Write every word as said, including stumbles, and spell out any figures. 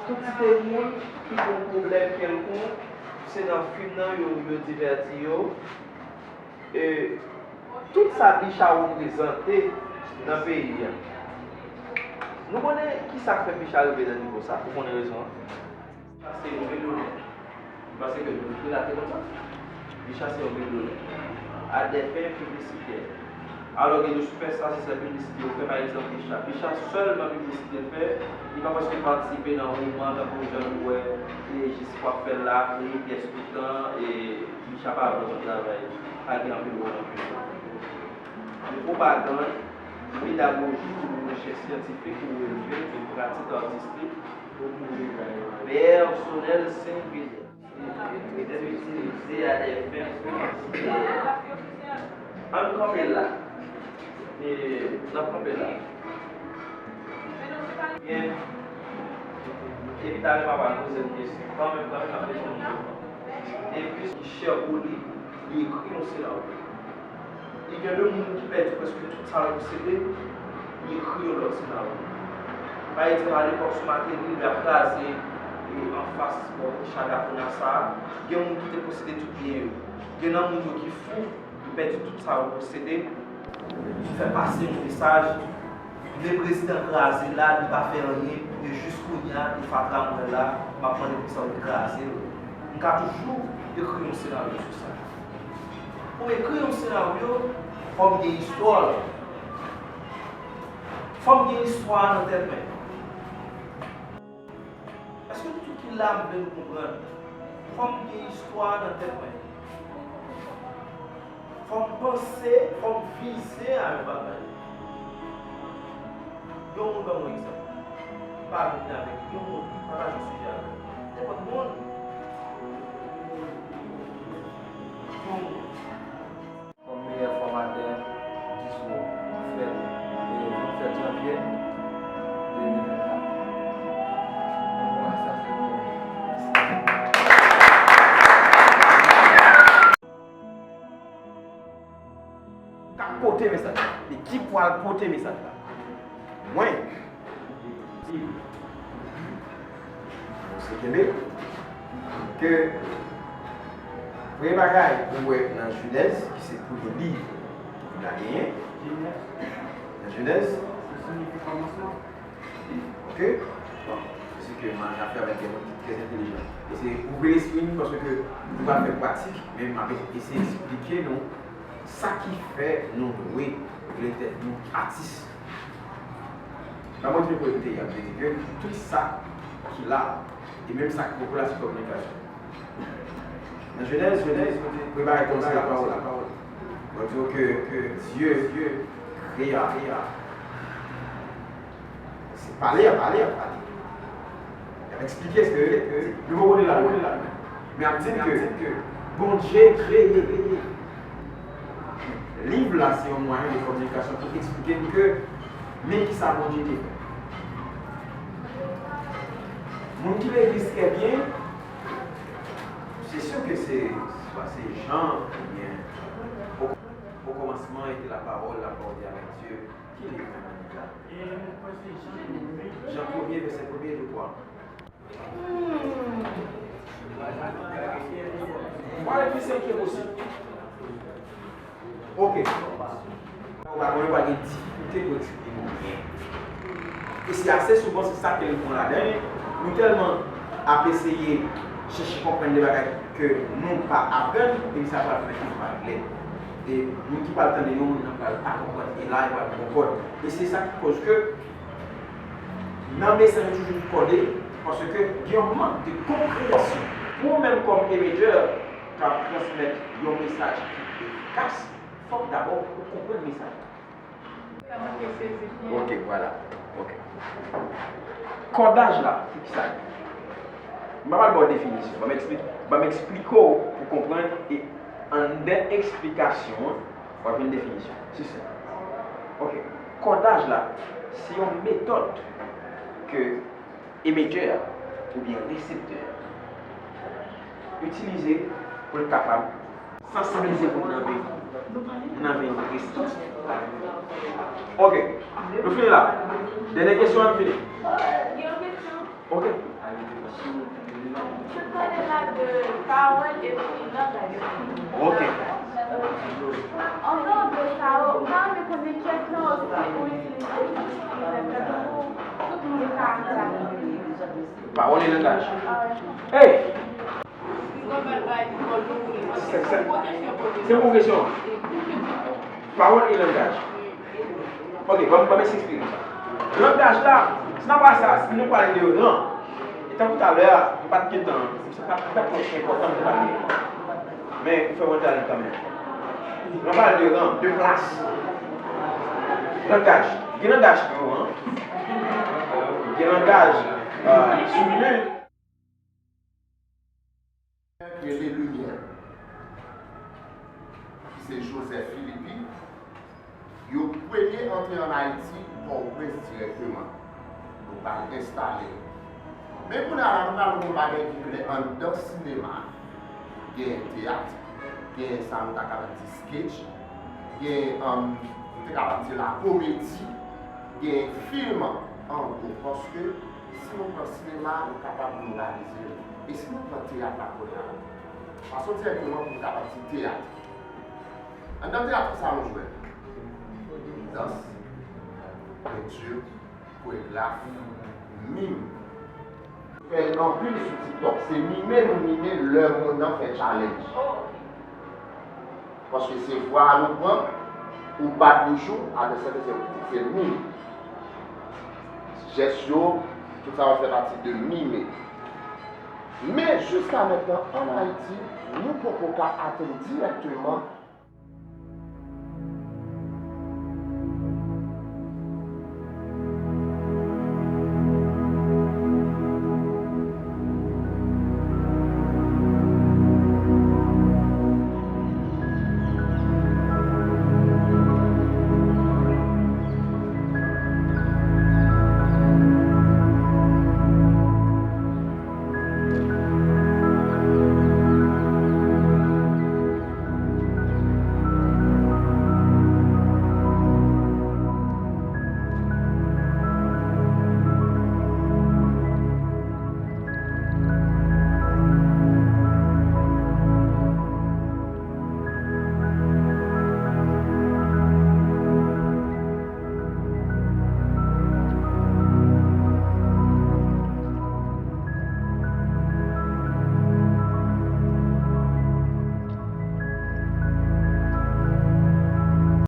Kantite moun ki gen yon pwoblèm kèlkonk, se nan fim nan yo, yo divèti yo. E tout sa Bicha reprezante nan peyi a. Nou konnen ki sa k fè Bicha rive nan nivo sa, ou konnen rezon an? Sa se yon milyonnen. Paske nou relate konsa. Bicha se yon milyonnen. À des fins publicitaires. Alò gen de sipèsta se sèl piblisite yo fè, pa egzanp Bicha. Bicha sèlman piblisite l fè, li pa paske l patisipe nan woman tankou jan nou wè, e jis w ap fè l la, kreye pyès toutan, e Bicha pa vrèman travay, pa gen anpil wòl nan piblisite. Gen pwopagann, pedagoji ou rechèch syantifik ou relve, gen pratik atistik, pèsonèl, sengilyè. Itilize a des fins publicitaires. Ann kanpe la. E, n ap kanpe la. Byen. Epi talè m ap al poze n kesyon. Kanmenm, kanmenm, m ap bezwen moun yo. Depi ki chè pou li, li ekri yon senaryo. Li gen de moun ki pèdi prèske tout sa l posede, li ekri yon lòt senaryo. Pa egzanp, alepòk sou Martelly, lè y ap kraze, e, anfas bò Richard Lafrena sa a, gen moun ki te posede tout byen yo. Gen nan moun yo ki fou, li pèdi tout sa yo posede. Li fè pase yon mesaj, men prezidan kraze la, li pa fè anyen, e jis kounye a, e fatra m wè la, m ap mande poukisa yo te kraze l. M ka toujou ekri yon senaryo sou sa. Pou m ekri yon senaryo, fò m gen istwa l. Fò m gen istwa a nan tèt mwen. Èske nou tout ki la, m vle nou konprann? Fò m gen istwa a nan tèt mwen. Fò m panse, fò m vize a yon bagay. Yon moun ban mwen egzanp. M pa vin avèk yon moun, pataje yon sijè avè m. Nenpòt moun. Yon moun. Kòm meyè fòmatè diskou fèt le vennsenk janvye de mil vennkat. Nan moman sa, se pou k ap pote mesaj la. E ki pral pote mesaj la? Mwen. Mwen se kenbe ke premye bagay ou wè nan Jenèz, ki se premye liv Bib la genyen. Nan Jenèz. Ok? Bon, se ke m ap fè avèk de moun ki trè entèlijan. E se ouvri lespri nou, paske nou pral fè pratik, men m ap eseye eksplike nou sa ki fè nou dwe rele tèt nou atis. Nan mwen, te kote y ap di ke tout sa ki la, e menm sa ki poko la, se kòm negaj. Nan Jenèz, Jenèz, Bondye prepare kòm se lapawòl, lapawòl. Mwen di ke, ke Dye, Dye krea, krea. Se pale, y ap pale, y ap pale. Y ap eksplike, eksplike, eksplike. Nou poko la, nou poko la. Men ap di ke, ke Bondye kreye. Liv la se yon mwayen de kominikasyon pou eksplike n ke men kisa Bondye te fè. Moun ki legliz trè byen, se si ke se swa se Jan oubyen au, au commencement était la parole, la parole était avec Dieu. Ki liv menm nan Bib la? Jan premye, vèsè premye, je crois. Mwen epi se ki posib. Ok. Ou pa konnen pa gen difikilte pou eksplike nou byen. E se ase souvan se sa ke nou pran ladan. Nou tèlman ap eseye chèche konprann de bagay ke nou pa aprann, epi sa pral fè ke nou pa klè. E moun ki pral tande yon moun nan pral pa konprann, e la, e pral pran kòd. E se sa ki koz ke nan mesaj yo toujou kòde, paske gen yon mank de konpreyansyon. Pou ou menm kòm emetè k ap transmèt yon mesaj ki efikas, fòk dabò ou konprann mesaj la. Ok, vwala. Ok. Kòdaj la, se kisa l ye? M pa pral ba w definisyon. Ban m eksplik-, ban m eksplike w pou w konprann e anndan eksplikasyon an, w ap jwenn definisyon. Se senp. Ok. Kòdaj la, se yon metòd ke emetè a oubyen reseptè a itilize pou l kapab sansibilize moun nan vin, moun nan vin resanti. Ok. Nou fini la. Dènye kesyon, nou fini. Ok. Pawòl epi langaj. Ok. An dehors de sa, ou ta renmen konnen kiyès nan yo si ou itilize pou tout moun ka entèprete? Pawòl e langaj. Hey! Se, se, se yon bon kesyon. Pawòl e langaj. Ok, ban m, ban m esplike nou sa. Langaj la, si n ap pale sa, si nou pale de ran, e tankou talè a, nou pa t gen tan, se pa, se pa t enpòtan pou pale. Men, ou fè mwen pale kanmenm. Nou pale de ran, de plas. Langaj. Gen langaj gran, gen langaj, euh, souple. Rele Limyè, ki se Joseph Philippe, yo premye antre ann Ayiti, Pòtoprens dirèkteman. Yo pral enstale l. Men kounye a la, nou pral wè yon bagay ki klè anndan sinema. Gen teyat, gen sa nou ta kapab di sketch, gen, um, nou te kapab di lakomedi, gen fim an gwo. Paske si nou pran sinema, nou kapab globalize l. E si nou pran teyat la kounye a la? Pase w dirèkteman pou nou kapab di teyat. Anndan teyat, ki sa nou jwenn? Dans, penti, koregraf, mim. Fè anpil sou TikTok. Se mime nou mime lè moun nan fè challenge. Paske se vwa a nou pran, ou bat bouch ou, atè sèten se, se mim. Jès yo, tout sa yo fè pati de mime. Men jiska mentnan, ann Ayiti, nou poko ka atenn dirèkteman